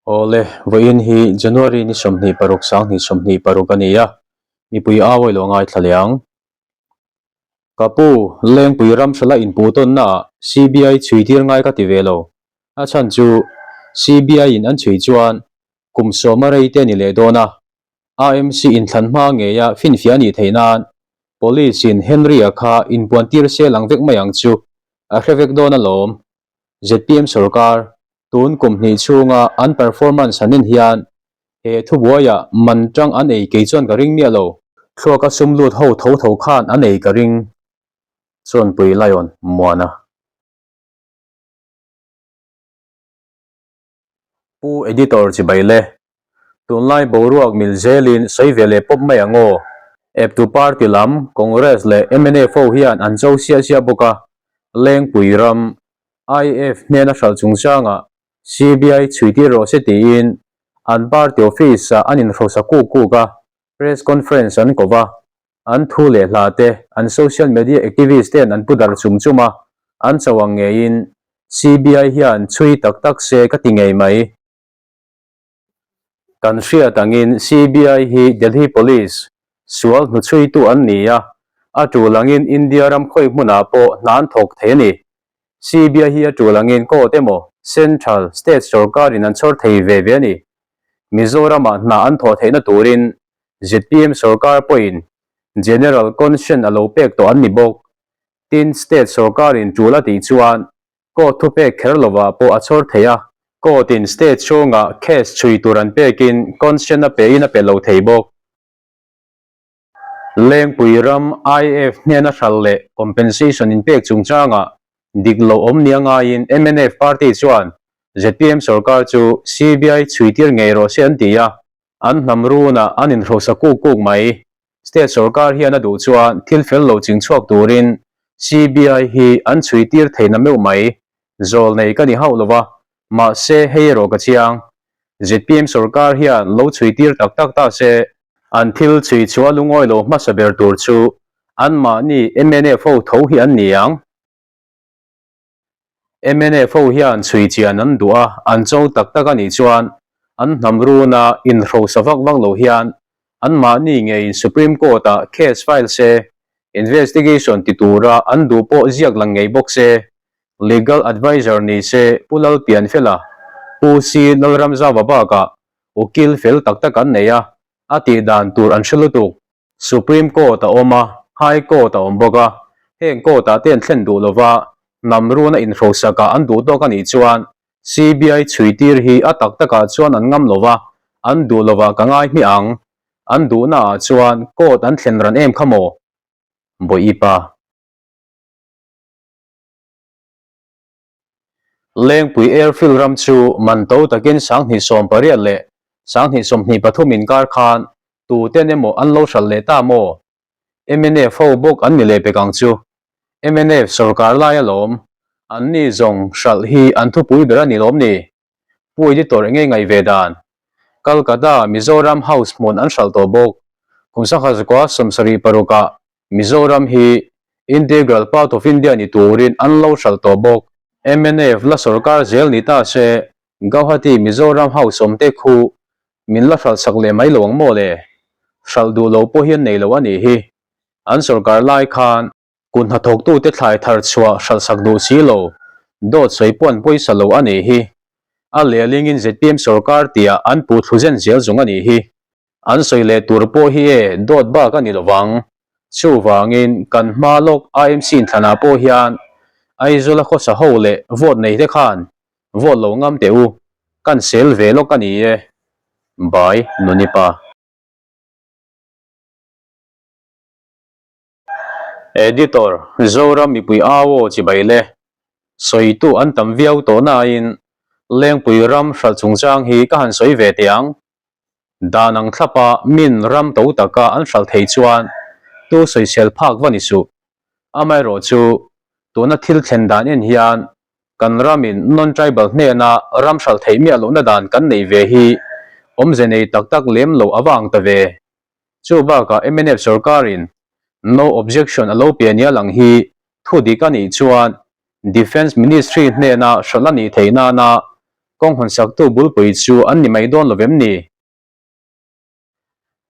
Awle, vawiin hi January ni 26 2026 a ni a, mipui au a ilo ngaithla leh ang. Ka pu, Lengpui ramhrala inpuh tawnnaah CBI chhui tir ngai ka ti ve lo. A chhan chu CBI in an chhui chuan kum sawma rei te a ni leh dawn a, AMC inthlan hma ngeia finfiah a nih theih nan Police in Henry-a kha inpuan tir sel ang vek mai ang chu a hre vek dawn alawm. Zpm sorkar tun kum hnih chhunga an performance han en hian he thubuaiah man tang an ei kei chuan ka ring miah lo. Thluaka sum lut ho tho tho khan an ei ka ring. Chawnpui Lion Muana. Pu Editor chibai le. Tunlai boruak mil zelin sawi ve leh pawp mai ang aw. Eptu party lam Congress leh mnf ho hian an cho siah siah bawk a, Lengpui ram IAF hnena hralh chungchangah CBI chhuitir rawh se tiin an party office-ah an inhrosa kuk kuk a, press conference an ko va, an thu leh hla te an social media activist ten an pu dar chum chum a, an cho ang ngeiin CBI hian chhui tak tak se ka ti ngei mai. Kan hriat angin CBI hi Delhi Police sual hnuchhuitu an ni a, a tul angin India ram khawi hmunah pawh hna an thawk thei a ni. CBI hi a tul angin court emaw Central, State sorkarin an chhawr thei ve ve a ni. Mizoramah hna an thawh theihna turin zpm sorkar pawhin General Consent a lo pek tawh an ni bawk. Tin, State sorkarin tul a tih chuan court thupek kher lovah pawh a chhawr thei a. Court-in State chhungah case chhui tur an pekin consent a pein a pe lo thei bawk. Lengpui ram IAF hnena hral leh compensation inpek chungchangah dik lo awm nia ngaiin mnf party chuan zpm sorkar chu CBI chhuitir ngei rawh se an ti a, an hnam runah an inhrosa kuk kuk mai. State sorkar hian a duh chuan thil fel lo chingchhuak turin CBI hi an chhuitir thei na meuh mai. Zawl nei ka ni hauh lo va, mahse hei erawh ka chiang. Zpm sorkar hian lo chhuitir tak tak ta se, An thil chhui chhuah lungawi lo hmasa ber tur chu anmahni mnf ho tho hi an ni ang. Mnf ho hian chhui chian an duh a, an cho tak tak a nih chuan an hnam runa inhrosa vak vak lo hian anmahni ngeiin Supreme Court ah case file se, investigation ti tura an duh pawh ziak lang ngei bawk se, legal adviser ni se Pu Lalpianfela, Pu C Lalramzava bakah Ukil fel tak tak an nei a, a tih dan tur an hre lutuk. Supreme Court a awm a, High Court a awm bawk a, heng court ah te an thlen duh lova, hnam runa inhrosak ah an duh tawk a nih chuan CBI chhuitir hi a tak tak ah chuan an ngam lova, an duh lovah ka ngai hmiah ang. An duhna ah chuan court an thlen ran em kha maw? Bawipa. Lengpui Airfield ram chu man to takin 2018 leh 2023 inkar khan tuten emaw an lo hralh leh ta maw? Mnf ho bawk an ni leh pek ang chu. Mnf sorkar lai alawm, anni zawng hralh hi an thupui ber a ni lawm ni? Pu Editor enge ngaih ve dan? Calcutta Mizoram House hmun an hralh tawh bawk. Kum 1976 ah Mizoram hi integral part of India ni turin an lo hralh tawh bawk. Mnf la sorkar zel ni ta se Gauhati Mizoram House awm te khu min la hralh sak leh mai lo ang maw le? Hralh duh lo pawh hi an nei lo a nih hi. An sorkar lai khan Kut hnathawktute thlai thar chhuah hralhsak duh si lo, dawt sawi pawh an pawisa lo a nih hi. A lehlingin zpm sorkar tia an puh thlu zen zel zung a nih hi. An sawi leh tur pawh hi e dawt bak a ni lovang. Chuvangin kan hma lawk IMC inthlanah pawh hian Aizawla khawsa ho leh vote nei te khan vote lo ngam teh u, kan sel ve lawk a ni e. By Nunipa. Editor, Zoram mipui au aw chibai le. Sawitu an tam viau tawh nain Lengpui ram hralh chungchang hi ka han sawi ve teh ang. Dan ang thlapa min ram to taka an hralh thei chuan tu sawisel phak va ni suh. Amaherawh chu tuna thil thlen dan en hian kan ramin non-tribal hnena ram hralh theih miah lohna dan kan nei ve hi awmze nei tak tak lem lo a va ang ta ve. Chu bakah mnf sorkarin No Objection a lo pe nia lang hi thu dik a nih chuan Defence Ministry hnena hralh a nih theih nana Kawng hawnsaktu bulpui chu an ni mai dawn lo vem ni?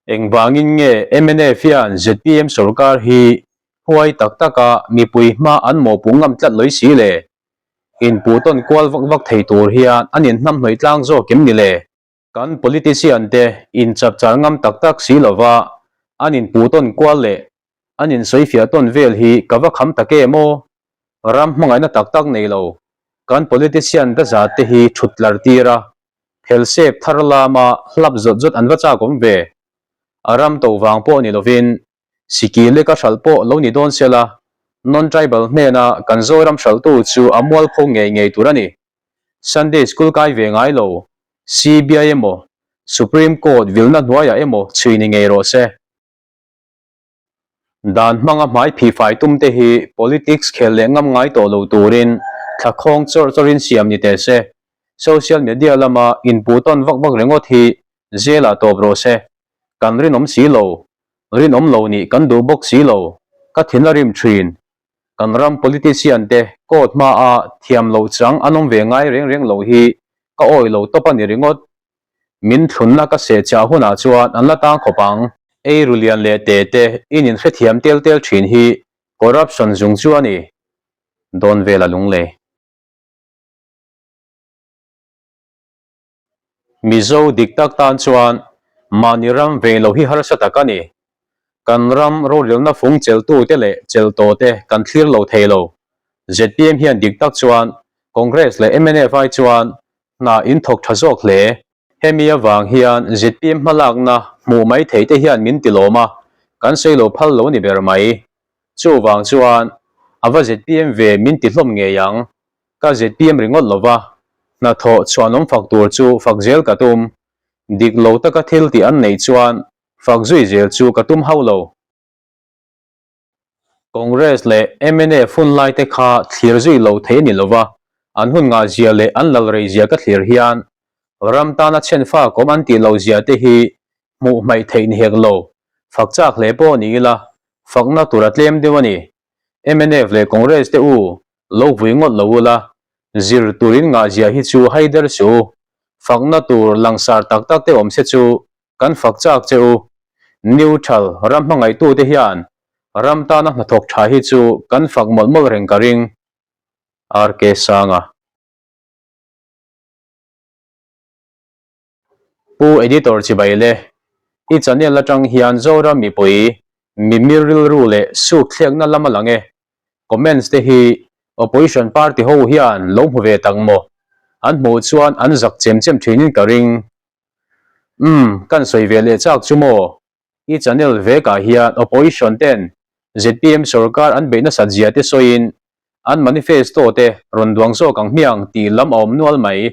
Engvangin nge mnf hian zpm sorkar hi huai tak taka mipui hma an mawhpuh ngam tlat lawih si le? Inpuh tawn kual vak vak thei tur hian an inhnamhnawih tlang zawk em ni le? Kan politician te inchapchar ngam tak tak si lova an inpuh tawn kual leh an insawifiah tawn vel hi ka va kham tak em aw? Ram hmangaihna tak tak nei lo kan politician te zat te hi thut tlar tir a, phelsep thar lama hlap zawt zawt an va chak awm ve. A ram to vang pawh ni lovin Siki leka hralh pawh lo ni dawn sela, non-tribal hnena kan Zoram hralhtu chu a mualpho ngei ngei tur a ni. Sunday School kai ve ngai lo, CBI emaw, Supreme Court vilna hnuaiah emaw chhui ni ngei rawh se. Dan hmanga hmai phihfai tum te hi politics khel leh ngam ngai tawh lo turin thlakhawng chawrh chawrhin siam ni teh se. Social media lama inpuh tawn vak vak ringawt hi zelah tawp rawh se. Kan rinawm si lo, rinawm lo nih kan duh bawk si lo, ka thin a rim thin. Kan ram politician te court hmaa thiam loh chang an awm ve ngai reng reng lo hi ka awih lo tawp a ni ringawt. Min thlunna ka seh chah hunah chuan an la tang khawp ang. Ei ru lian leh te te in inhrethiam tel tel thin hi corruption zung chu a ni. Dawn vel a lunglei. Mizo dik tak tan chuan mahni ram vei lo hi harsa tak a ni. Kan ram rorelna fung chelhtute leh chelhtawte kan thlir lo thei lo. Zpm hian dik tak chuan Congress leh mnf ai chuan hna in thawk tha zawk hle. Hemi avang hian zpm hmalakna hmuh mai thei te hian min ti lawm a, kan sawi lo phal lo ni ber mai. Chuvang chuan a va zpm ve min ti hlawm ngei ang. Ka zpm ringawt lo va, hnathawh chhuanawm fak tur chu fak zel ka tum. Dik lo taka thil tih an neih chuan fak zui zel chu ka tum hauh lo. Congress leh mnf hun lai te kha thlir zui lo thei a ni lo va, an hun ngah zia leh an lal rei zia ka thlir hian ram tana chhenfa kawm an tih loh zia te hi hmuh hmaih theih ni hek lo, fak chak hle pawh ni ila fakna tur a tlem deuh a ni. Mnf leh Congress te u lo vui ngawt lo ula, zir turin ngah zia hi chu haider suh u, fakna tur langsar tak tak te awm se chu Kan fak chak che u. Neutral ram hmangaihtute hian ram tana hnathawk tha hi chu kan fak mawlh mawlh reng ka ring. RK Sanga. Pu Editor chibai le. I channel atang hian Zoram mipui mimir rilru leh suk thlekna lam a lang e. Comments te hi Opposition party ho hian lo hmu ve tak maw? An hmuh chuan an zak chem chem thinin ka ring. Umm, kan sawi ve leh chak chu maw? I channel vekah hian opposition ten zpm sorkar an beih nasat zia te sawiin an manifesto te rawn duang zawk ang hmiang tih lam a awm nual mai.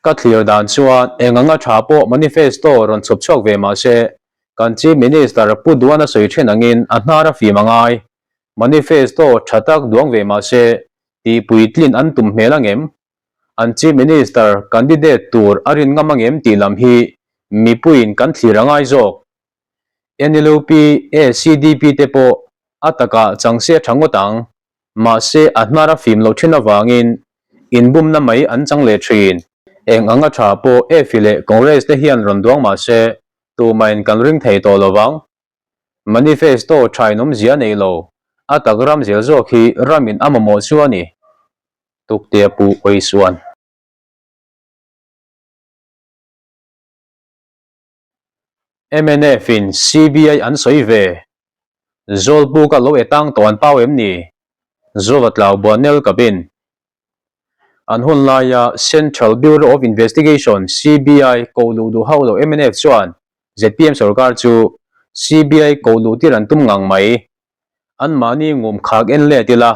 Ka thlir dan chuan eng anga tha pawh manifesto rawn chhawp chhuak ve mah se kan Chief Minister Pu Duana sawi then angin a hnar a fim a ngai. Manifesto tha tak duang ve mah se tih puitlin an tum hmel angem? An Chief Minister candidate tur a rin ngam angem tih lam hi mipuiin kan thlir a ngai zawk. NLUP, ACDP te pawh a takah chang se a tha ngawt ang. Mahse a hnar a fim loh thin avangin inbumna mai an chang leh thin. Eng anga tha pawh EFI leh Congress te hian rawn duang mahse tumahin kan ring thei tawh lovang. Manifesto thain awmzia nei lo, a tak ram zel zawk hi ramin a mamawh chu a ni. Tuktea Pu Oisuan. Mnf in CBI an sawi ve. Zawlbuk a lo e tang tawh an pau em ni? Zawva tlau Buanel Cabin. An hun laia Central Bureau of Investigation, CBI, koh luh duh hauh lo mnf chuan zpm sorkar chu CBI koh luh tir an tum ngang mai. Anmahni ngum khak en let ila,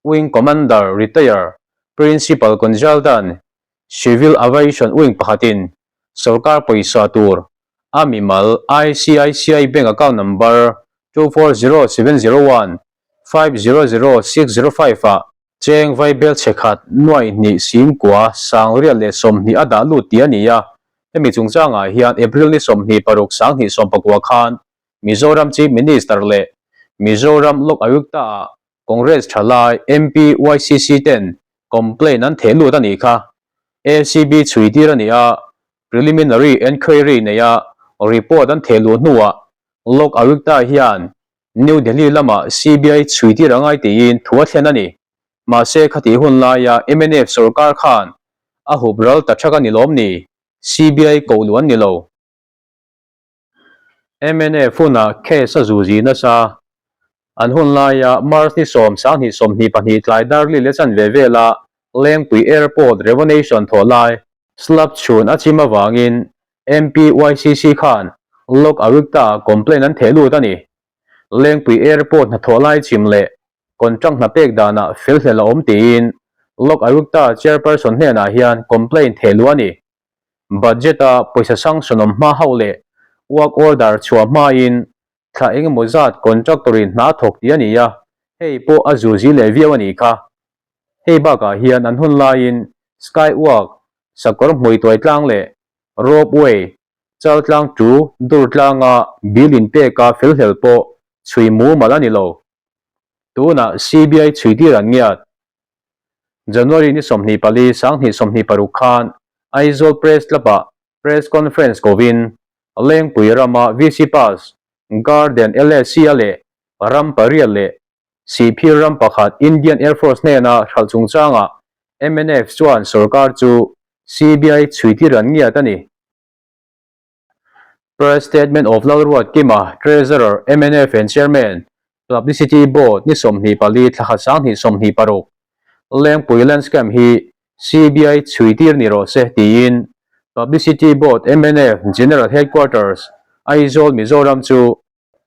Wing Commander, Retire, Principal Consultant, Civil Aviation Wing pakhatin sorkar pawisa tur a mimal ICICI Bank account number 240701 500605 ah Cheng Vaibel chhe khat nuai hnih singkua sangriat leh 20 a dah lut tih a ni a. Hemi chungchangah hian April ni 26 2019 khan Mizoram Chief Minister leh Mizoram Lok Ayukta-ah Congress thalai MP YCC ten Complaint an theh lut a nih kha. ACB chhui tir a ni a, preliminary enquiry neia report an theh luh hnuah Lok Ayukta hian New Delhi lamah CBI chhui tir a ngai tiin thu a thlen a ni. Mahse khatih hun laia mnf sorkar khan a hup ral ta thak a ni lawm ni? CBI koh luh an ni lo. Mnf hunah case a zu zi nasa. An hun laia March ni sawm sanghnih 22 tlai darli leh chanve vela Lengpui Airport revenation thawh lai slab chhun a chim avangin MPYCC khan Lok Ayukta complaint an theh lut a ni. Lengpui Airport hnathawh lai chim leh contract hna pek danah fel hlel a awm tiin Lok Ayukta chairperson hnenah hian complaint theh luh a ni. Budget-a pawisa sanction awm hma hauh leh work order chhuah hmain thla engemaw zat contractor-in hna thawk tih a ni a, hei pawh a zuzi leh viau a nih kha. Hei bakah hian an hun laiin skywalk, sakawr hmui tuai tlang leh ropeway, chal tlang tu dur tlanga bill inpeka fel hlel pawh chhui mumal a ni lo. Tunah CBI chhui tir an ngiat. January ni 24, 2026 khan Aizawl Press Club-ah Press Conference kovin Lengpui rama VC Pass, Garden LAC-a leh ram pariat leh Sihphir ram pakhat Indian Air Force hnena hralh chungchangah mnf chuan sorkar chu CBI chhuitir an ngiat a ni. Press Statement of Lalruatkima, Treasurer, mnf and Chairman, Publicity Board ni 24 thlakhat 2026, Lengpui Land Scam hi CBI chhuitir ni rawh se tiin Publicity Board mnf General Headquarters, Aizawl, Mizoram chu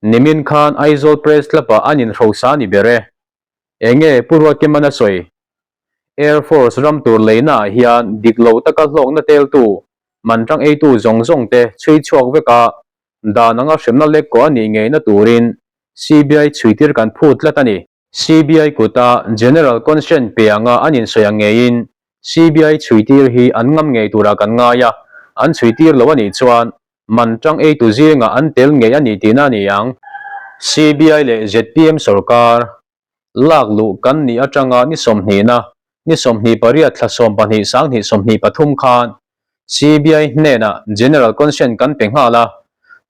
nimin khan Aizawl Press Club-ah an inhrosa ni ber e. Enge Pu Ruatkiman a sawi? Air Force ram tur leina ah hian dik lo taka hlawkna teltu, man tang eitu zawng zawng te chhui chhuak vek a, dan anga hremna lek kawh a nih ngeina turin CBI chhuitir kan phut tlat a ni. CBI kuta General Consent pe anga an insawi ang ngeiin CBI chhuitir hi an ngam ngei turah kan ngai a, an chhuitir lo a nih chuan man tang eitu zingah an tel ngei a ni tihna a ni ang. CBI leh zpm sorkar lak luh kan nih atanga ni sawmhnihna, ni 28 thla 12 2023 khan CBI hnenah General Consent kan pe nghal a,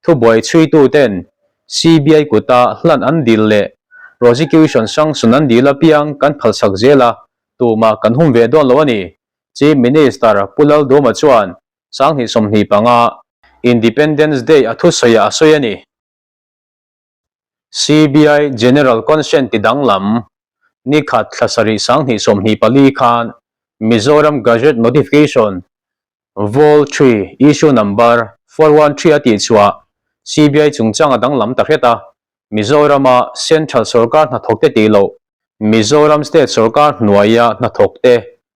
thubuai chhuituten CBI kuta hlan an dil leh Prosecution sanction an dil apiang kan phalsak zel a, tumah kan hum ve dawn lo a ni, Chief Minister Pu Lalduma chuan 2025 Independence Day a thusawiah a sawi a ni. CBI General Consent ti danglam ni khat thla sarih 2024 khan Mizoram Gazette Notification Vol 3 Issue Number 413 a tihchhuah CBI chungchang a danglam ta hret a, Mizorama Central sorkar hnathawkte tih loh Mizoram State sorkar hnuaia hnathawkte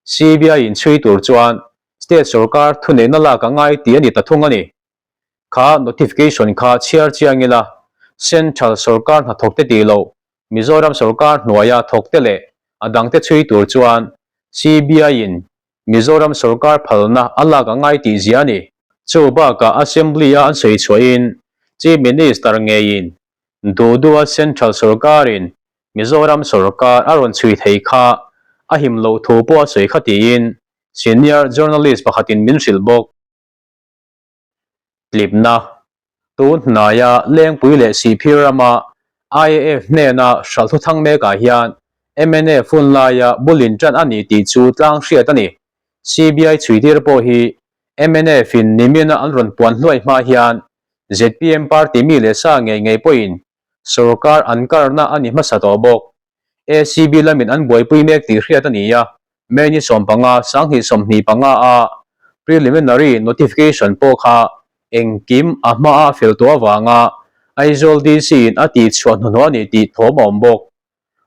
CBI in chhui tur chuan State sorkar thuneihna lak a ngai tih a ni ta thung a ni. Kha notification kha chhiar chiang ila, Central sorkar hnathawkte tih loh, Mizoram sorkar hnuaia thawkte leh a dangte chhui tur chuan CBI in Mizoram sorkar phalna a lak a ngai tih zia a ni. Chu bakah Assembly-a an sawi chhuahin Chief Minister ngeiin Duhdua Central sorkarin Mizoram sorkar a rawn chhui thei kha a him loh thu pawh a sawi kha tiin senior journalist pakhatin min hrilh bawk. Tlipna, Tun hnaia Lengpui leh Sihphir rama IAF hnena hralh thuthang mekah hian mnf hun laia bul inṭan a ni tih chu tlang hriat a ni. CBI chhuitir pawh hi mnf in nimina an rawn puan hluai hma hian zpm party mi leh sa ngei ngei pawhin sorkar an karna a ni hmasa tawh bawk. ACB lamin an buaipui mek tih hriat a ni a, May ni 15, 2025 a preliminary notification pawh kha engkim a hma a fel tawh avanga Aizawl DC in a tihchhuah hnuhnawh a ni tih thawm a awm bawk.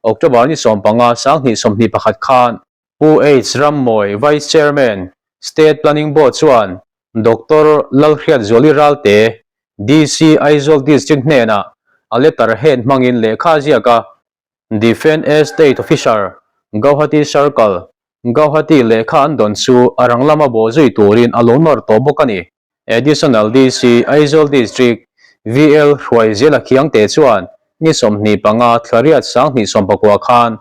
October ni 15, 2021 khan Pu H Rammawi, Vice Chairman, State Planning Board chuan Doctor Lalhriatzuali Ralte, DC Aizawl District hnenah a letter head hmangin lehkha a ziak a, Defence Estate Officer, Gauhati Circle, Gauhati lehkha an dawn chu a rang lama bawh zui turin a lo nawr tawh bawk a ni. Additional DC, Aizawl District, VL Hruaizela Khiangte chuan ni 25 thla riat 2019 khan.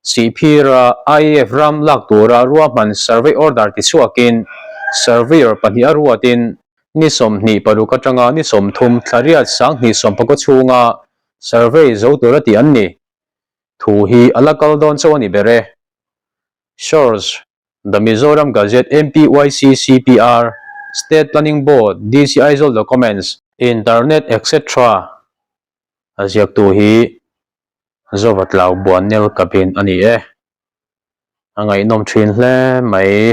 Sihphira IAF ram lak tura ruahman survey order tichhuakin surveyor pahniha ruatin ni 26 atanga ni 30 thla riat 2019 chhunga survey zo tura tih an ni. Thu hi a la kal dawn chauh a ni ber e. Source, The Mizoram Gazette MPYCCPR, State Planning Board, DC Aizawl Documents, Internet etc. A ziaktu hi Zovatlau Buannel Cabin a ni e. A ngaihnawm thin hle mai.